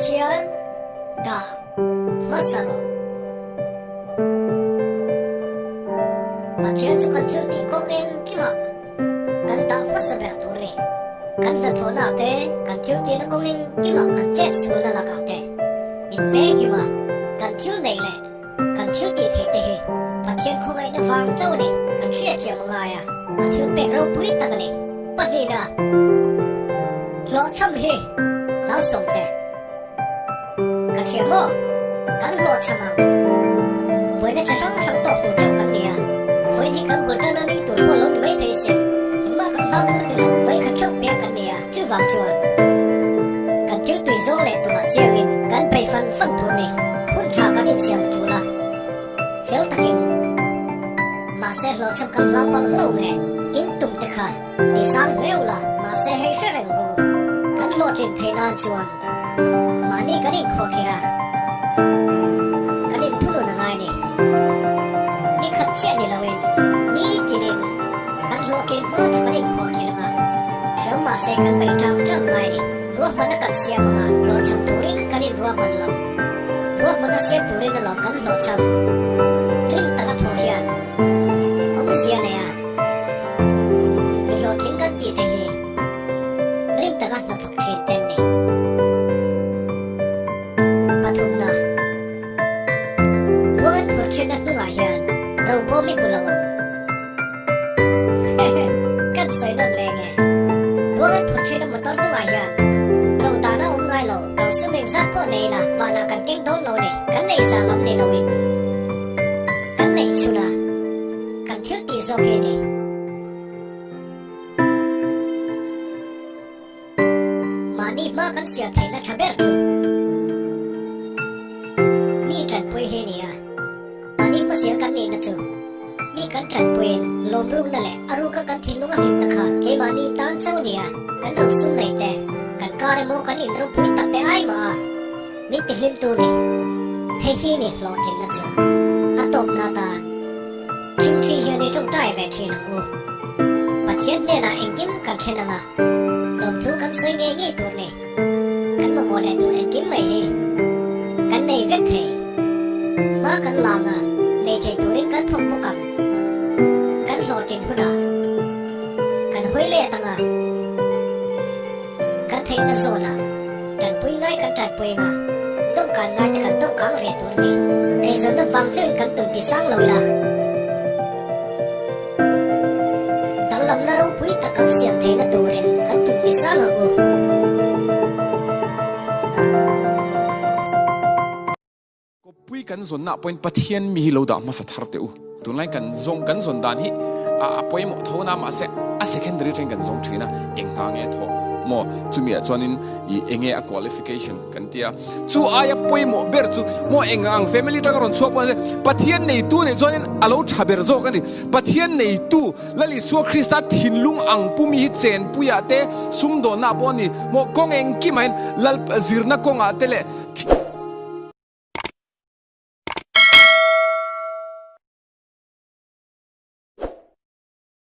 Pathian dah hmasa rawh. Pathian chu kan thil tih kawng engkimah kan dah hmasa ber tur a ni. Kan hnathawhnaah te, kan thil tihna kawng engkimah kan chet sualna lakah te min venghim a, kan thil neih leh kan thil tih theih te hi Pathian khawngaihna vang chauh a ni. Kan hriatthiam a ngai a, a thil pek ropui tak a ni. Pahnihna, hlawhchham hi hlausawm che. Ka hria maw? Kan hlawhchham ang. Buaina chi hrang hrang tawk tur teuh kan ni a, vawiin hi kan bul tan a ni tur pawh lo ni mai thei sin. Engmah kan hlau tur ni lo, vawi khat theuh piang kan ni a, chuvang chuan kan thil tui zawng leh tumah chiangin kan bei fan fan tur ni. Hun tha kan insiam tul a, fel takin. Mahse hlawhchham kan hlau palh hlauh nge? In tum te kha ti sang hleu la, mahse hei hre reng ru. Kan hlawhtlin theih nan chuan mahni kan inkhuah khir a, kan inthunun a ngai ni. Ni khat chiah ni loin ni tinin kan hlawhtlin hma chu kan inkhuah khir anga, hreu mahse kan beih tang tang ngai ni. Ruahmanna kan siam anga hlawhchham turin kan inruahman lo. Ruahmanna siam turin alawm kan hlawhchham. Ring taka thaw hian awmzia nei a, mi hlawhtling kan tih te hi ring taka hnathawk thin ten ni. Pathumna, Ruang an phurh thinna hnungah hian ro bawm i hmu lo ang. Kan sawi nawn leng e. Ruang an phurh thin a motor hnungah hian ro dahna a awm ngai lo. Ro sum engzat pawh nei la vanah kan keng dawn lo ni. Kan neih zah lam ni loin kan neih chhun a, kan thil tih zawk hi a ni. Mahni hma kan sial theihna tha ber chu mi tanpui hi a ni a, mahni hmasial kan nihna chu mi kan tanpuiin lawmrukna leh a ruka kan thinlung a hlimna kha keimahni tan chauh a ni a, kan rosum nei te, kan kar emaw kan inropui tak te ai mah a min tihlim tur ni. Hei hi ni hlawhtlinna chu a tawpna atan. Thingthi hian i tawngtai ve thin ang u. Pathian hnenah engkim kan thlen anga, lawmthu kan sawi ngei ngei tur ni. Kan mamawh leh tur engkim mai hi kan nei vek thei. Hma kan lang a, nei thei turin kan thawk bawk ang. Kan hlawhtlin hunah kan hawi let anga, kan theihna zawnah tanpui ngai kan tanpui anga, dawmkan ngai te kan dawmkang ve tur ni. Eizawnna vang chuin kan tum ti sang lo ila. Danglamna ropui tak kan siam theihna turin kan tum ti sang ang u. Kawppui kan zawnna ah pawhin Pathian mi hi lo dah hmasa thar teh u. Tunlai kan zawng kan zawn dan hi a pawimawh tho na mahse a secondary atangin kan zawng thin a, eng hna nge thawh maw chumi ah chuanin ih enge a qualification kan ti a. Chu aia pawimawh ber chu maw eng ang family atanga rawn chhuak pawh ni se Pathian neitu nih chuanin a lo tha ber zawk a ni. Pathian neitu Lal Isua Krista thinlung ang pumi hi chenpuiah te sumdawnna ah pawh a ni maw kawng engkimah hian Lal zirna kawngah te leh.